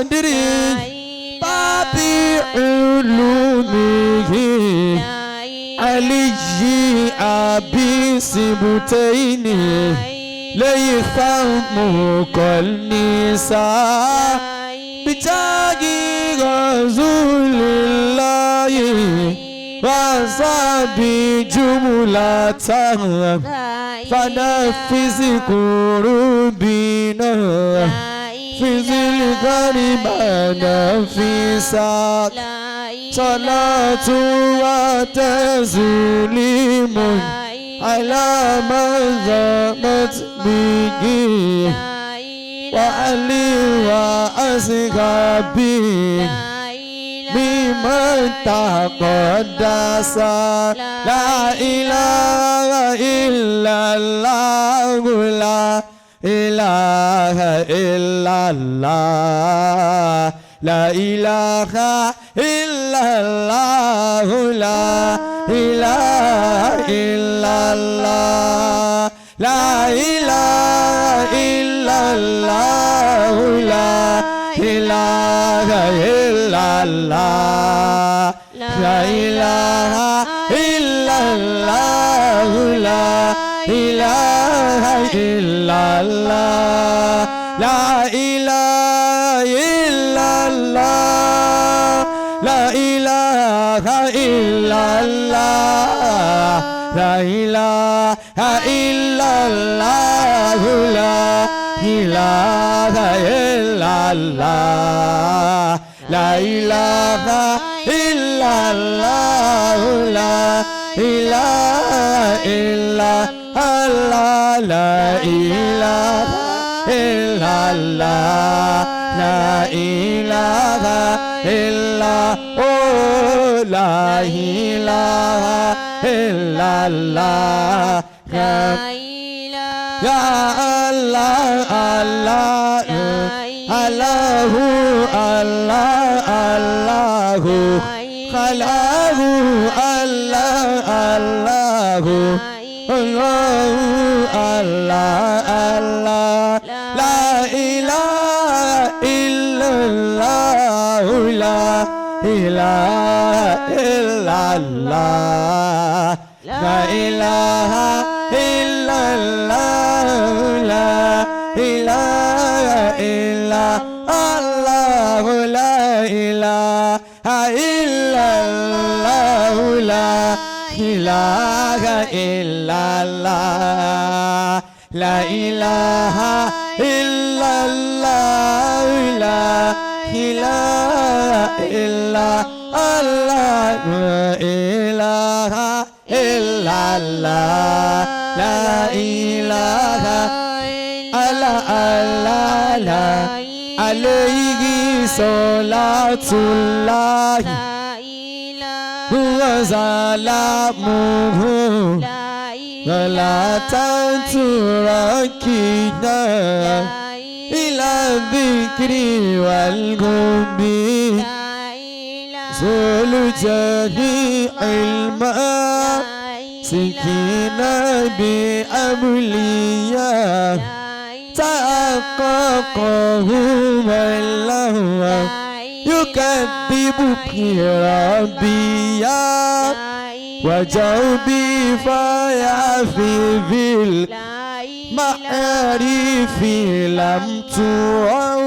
القدر باب علومه علي أبي سبتين ليث مقلنسا بجاه رسول الله وصحبه جملة فنفس كروبنا في الغرب نفسا صلاة وتسليم على من ظلمت به وعلي وأصحابه ممن تقدس لا إله إلا الله لا إله إلا الله لا إله إلا الله لا إله إلا الله لا إله إلا الله لا إله إلا الله لا إله إلا الله لا إله إلا الله لا إله إلا الله لا إله إلا الله لا إله إلا الله لا إله إلا الله لا إله إلا الله لا إله إلا الله لا إله إلا الله لا إله إلا oh لا إله إلا الله يا الله الله الله الله الله خلاه الله الله الله الله الله لا إله إلا الله لا إله إلا الله لا إله إلا الله لا إله إلا الله لا إله إلا الله لا إله إلا الله لا إله إلا الله لا إله إلا الله لا إله إلا الله لا إله إلا الله لا عليه صلاة الله وسلامه ولا تتركنا إلى الذكر والغم زول جميع الماء سكينة بأبلية تحققه من له يكذب بربيا وجوبي فيا في المعارف لم تعو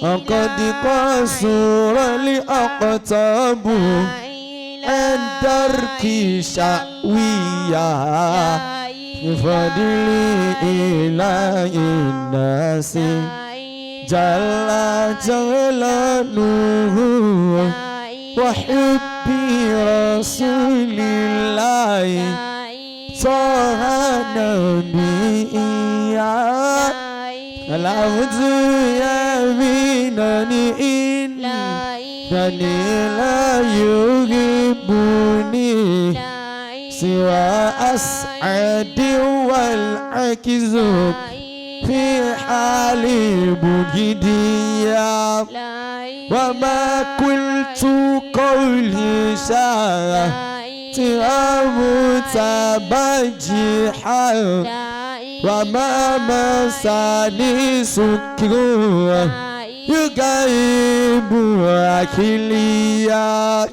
وقد قصر الأقطاب عن درك شأوية بفضل إله الناس جل جلاله وحب رسول الله صلى نبيا العبد يمينني إنني لا يغيبني سوى أسعد والعكز في حال بجديا وما قلت قولي شاء متبجحا وما مساني سكر يكدر. الغيب أكليا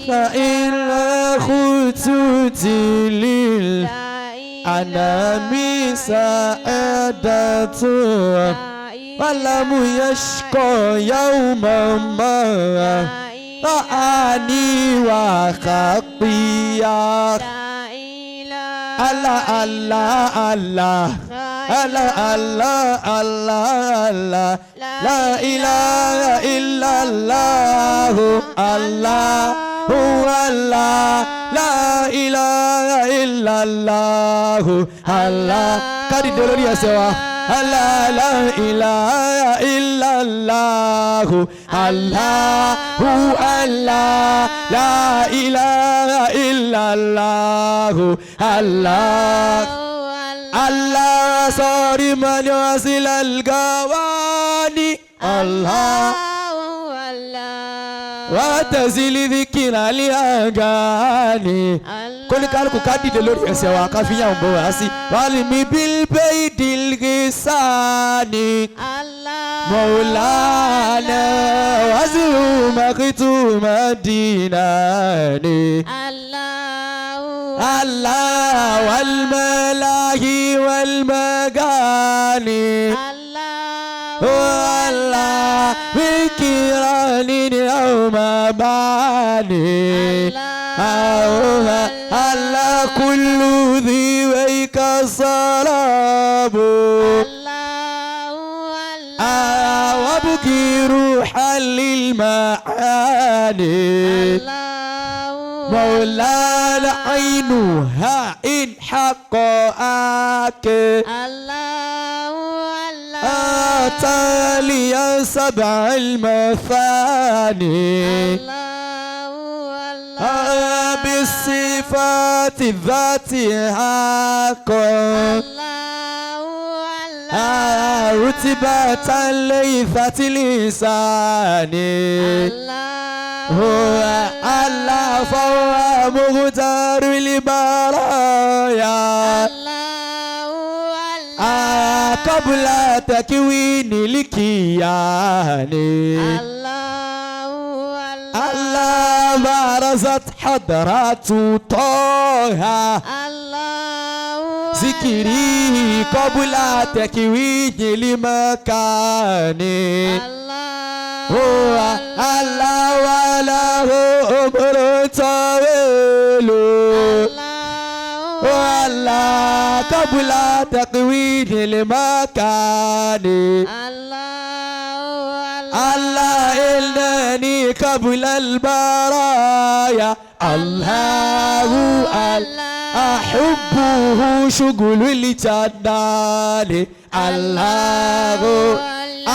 فإن خطوت للأنام سعادة ولم يشقى يوما ما رآني وخطيا. الله الله الله الله الله الله الله لا إله إلا الله الله هو الله لا إله إلا الله الله. Kárí dé lórí ẹsẹ̀ wa. الله لا إله إلا الله الله هو الله لا إله إلا الله الله الله صارما يصل القواني الله وتزل ذكر الأغاني. Kóníkálukú ká dìde lórí ẹsẹ̀ wa ká fi yàn bọ̀ wá sí. Wàlímì bílbéèdì gísáni mọ̀lánà wàzírù màkìtù màdínàní. Allah wàlmàláhi wàlmàgání. Allah bíkìránì ni àwọn bàbá ni. Allah kullu dhi wayka salamu. وابكي روحا للمعاني مولانا عينها إن حقك أتاليا سبع المثاني بالصفات الذات حقا رتبة ليست لساني هو الله فهو مختار البرايا قبل تكوين الكيان الله برزت حضرات طه ذكري قبل تكوين المكان هو الله وله أمر طويل الله قبل تكوين المكان الله إنني قبل البرايا الله أحبه شغل الجنان الله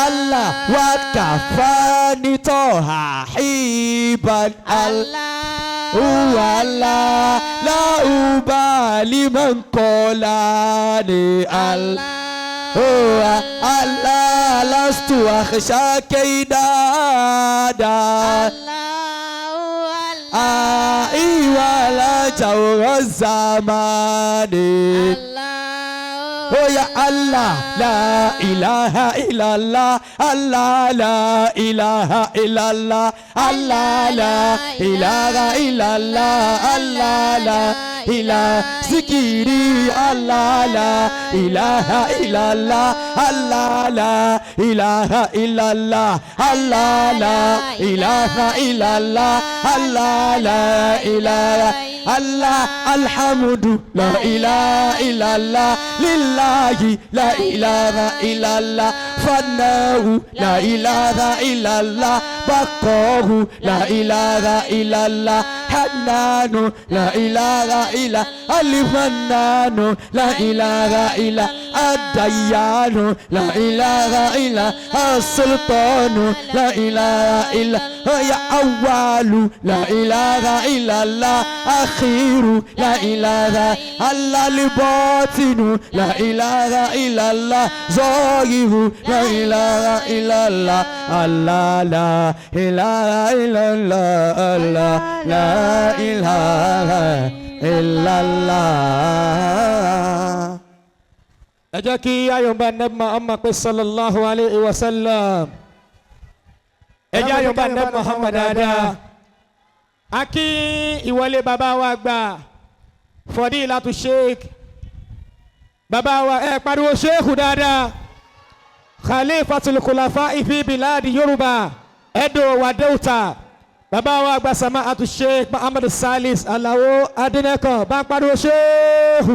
الله وكفاني طه حيبا الله الله لا أبالي من قولاني الله هو الله لست أخشى كيدادا ولا جور الزمان. Oh ya Allah la ilaha illallah Allah la ilaha illallah Allah la ilaha illallah Allah la ilaha zikiri Allah la ilaha illallah Allah la ilaha illallah Allah la ilaha illallah Allah la ilaha Allah alhamdu la ilaha illallah lillahi la ilaha illallah fanahu la ilaha illallah baqahu la ilaha illallah hannanu la ilaha illa alifannanu la ilaha illa adayanu la ilaha illa as-sultanu la ilaha illa ya awwalu la ilaha illallah akhiru la ilaha illa al-batinu la ilaha illallah zahiru la ilaha illallah Allah la ilaha illallah Allah la ilaha illallah. Ẹ jẹ́ kí ayọ̀nba nẹ́bí Muhammad pé sallallahu alayhi wa sallam. Ẹ jẹ́ àyọ̀bá ní Muhammad dáadáa. A kí ìwọlé bàbá wa gbà, Fadilatu Sheikh, bàbá wa, ẹ pariwo Sheikh dáadáa, Khalifatul Khulafa fi biladi Yorùbá, Edo wa Delta, bàbá wa àgbà Sama'atu Sheikh Muhammad Salis Alao Adenekan. Bá ń pariwo Sheikh.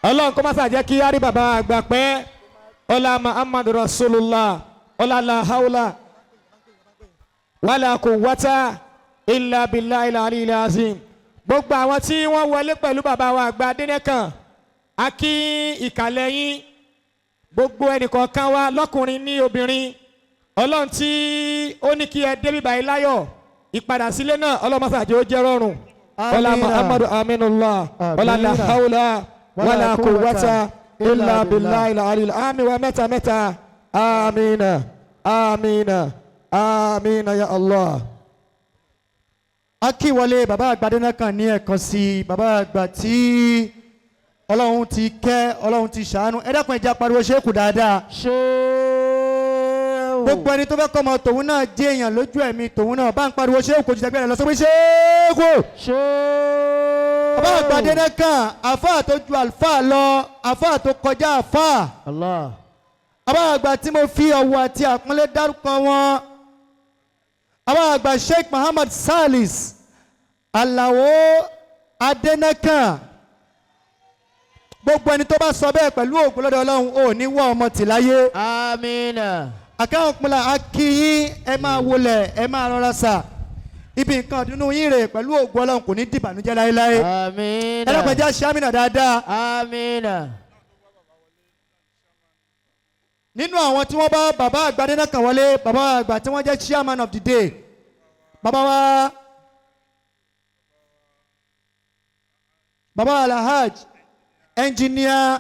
Ọlọ́run kó má ṣàjẹ́ kí á rí bàbá àgbà pẹ́. Ọlá Muhammad Rasulullah, ọlá la hawla wala quwwata illa billahi al-aliyyil azim. Gbogbo àwọn tí wọ́n wọlé pẹ̀lú bàbá wa àgbà Adénẹ́kàn, a kí ìkàlẹ̀ yín, gbogbo ẹnìkọ̀ọ̀kan wa, lọ́kùnrin ní obìnrin. Ọlọ́run tí ó ní kí ẹ débi báyìí láyọ̀, ìpadà sílé náà, Ọlọ́run má ṣàjẹ́ ó jẹ́ rọrùn. Ọlá Muhammadu aminullah, ọlá la hawla wala quwwata illa billahi al-aliyyil àmín wa mẹ́ta mẹ́ta. Amina, amina, amina ya Allah. A kí wọlé bàbá àgbà Adénẹ́kàn ní ẹ̀kan sí i, bàbá àgbà tí Ọlọ́run ti kẹ́, Ọlọ́run ti ṣàánú. Ẹ dákun, ẹ jẹ́ á pariwo ṣéèkù dáadáa. Ṣéwù. Gbogbo ẹni tó fẹ́ kọ́ ọmọ tòun náà jẹ́ èèyàn lójú ẹ̀mí tòun náà, bá ń pariwo ṣéèkù kò jù tẹ́gbẹ́ rẹ̀ lọ, sọ pé ṣéèkù. Ṣéwù. Bàbá àgbà Adénẹ́kàn, àfáà tó ju àlùfáà lọ, àfáà tó kọjá àfáà. Allah. Bàbá àgbà tí mo fi ọ̀wọ̀ àti àpọ́nlé dárúkọ wọn, bàbá àgbà Sheikh Muhammad Salis Alao Adénẹ́kàn, gbogbo ẹni tó bá sọ bẹ́ẹ̀, pẹ̀lú ògùn lọ́dọ̀ Ọlọ́run, ò ní wọ́ ọmọ tì láyé. Amina. Àkáwọn pinla akíyín, ẹ máa wọlé, ẹ máa rọra sà. Ibi nǹkan ọdún yín rè, pẹ̀lú ògùn Ọlọ́run, kò ní dìbànújẹ́ láéláé. Amina. Ẹ lọ́kàn jẹ́ sàmìnà dáadáa. Amina. Nínú àwọn tí wọ́n bá bàbá àgbà Adénẹ́kàn wọlé, bàbá àgbà tí wọ́n jẹ́ chairman of the day, bàbá wa, bàbá alhaj engineer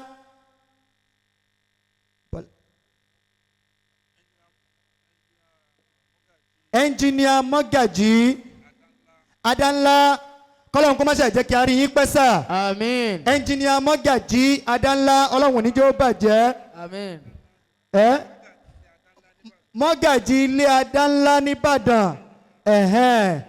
engineer Mọ́gàjí Adánlá, kọ́lọ́n kó má ṣe jẹ́ kí a rí yín pẹ́ sà. Àmín. Engineer Mọ́gàjí Adánlá, Ọlọ́run ò ní jẹ́ ó bàjẹ́. Àmín. Ẹ Mọ́gàjí ilé Adánlá nìbàdàn, ẹ̀hẹ́n,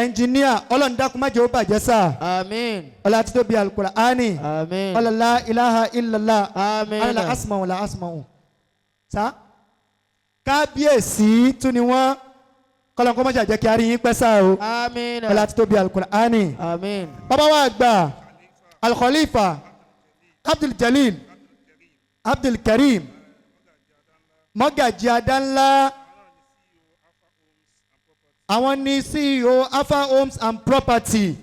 engineer, Ọlọ́run dákun má jẹ́ ó bàjẹ́ sà. Àmín. Ọlá títóbi Alukur'ani. Àmín. Ọlọ́lá ilaha illallah. Àmín. Alala asma'u la asma'u sa kábíyèsí tún ni wọ́n, kọ́lọ́n kó má ṣe jẹ́ kí a rí yín pẹ́ sá o. Àmín. Ọlá títóbi Alukur'ani. Àmín. Bàbá wa àgbà Alkhalifa Abdul Jalil Abdul Karim Mọ́gàjí Adánlá, àwọn ní CEO Alpha Homes and Property,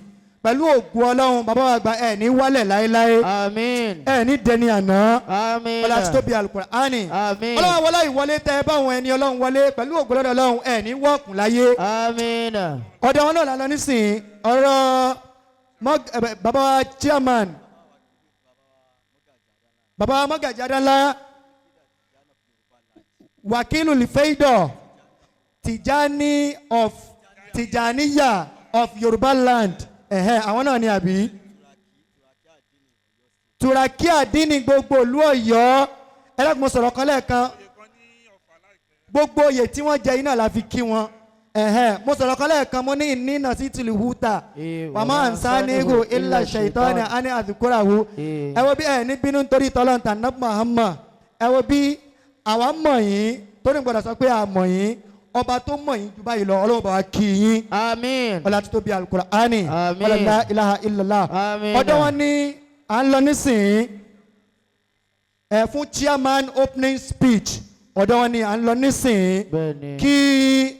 pẹ̀lú ògùn Ọlọ́run, bàbá wa àgbà, ẹ̀ ní wálẹ̀ láéláé. Àmín. Ẹ̀ ní dẹni àná. Àmín. Ọlá títóbi Alukur'ani. Àmín. Ọlọ́run wọlé ìwọlé tẹ ẹ báwọn ẹni Ọlọ́run wọlé, pẹ̀lú ògùn Ọlọ́run, ẹ̀ ní wọ́ọ̀kùn láyé. Àmín. Ọ̀dọ̀ wọn náà la lọ nísìnyí, ọ̀rọ̀ bàbá wa chairman, bàbá wa Mọ́gàjí Adánlá, wàkílù lifeidọ̀ Tijani of Tijaniya of Yorùbá land, ẹ̀hẹ́n, àwọn náà ni àbí Turaki àdínní gbogbo ìlú Ọ̀yọ́. Ẹlẹ́kùn, mo sọ̀rọ̀ kan lẹ́ẹ̀kan, gbogbo oyè tí wọ́n jẹ iná la fi kí wọn. Ẹ̀hẹ́n, mo sọ̀rọ̀ kan lẹ́ẹ̀kan, mo ní ìnínà sí tìlú húta wàmọ́ ànsáníhù ilà ṣèitọ́ni àní àdìkúràwù. Ẹ wo bí ẹ ní bínú nítorí tọ́lọ́ntà nàbí Muhammad. Ẹ wo bí àwa mọ̀ yín tó ní gbọ́dọ̀ sọ pé a mọ̀ yín, ọba tó mọ̀ yín ju báyìí lọ, Ọlọ́run bá wa kí yín. Àmín. Ọlá títóbi Alukur'ani. Àmín. Ọlá la ilaha illallah. Àmín. Ọ̀dọ̀ wọn ni à ń lọ nísìnyí ẹ fún chairman opening speech, ọ̀dọ̀ wọn ni à ń lọ nísìnyí. Bẹ́ẹ̀ni. Kí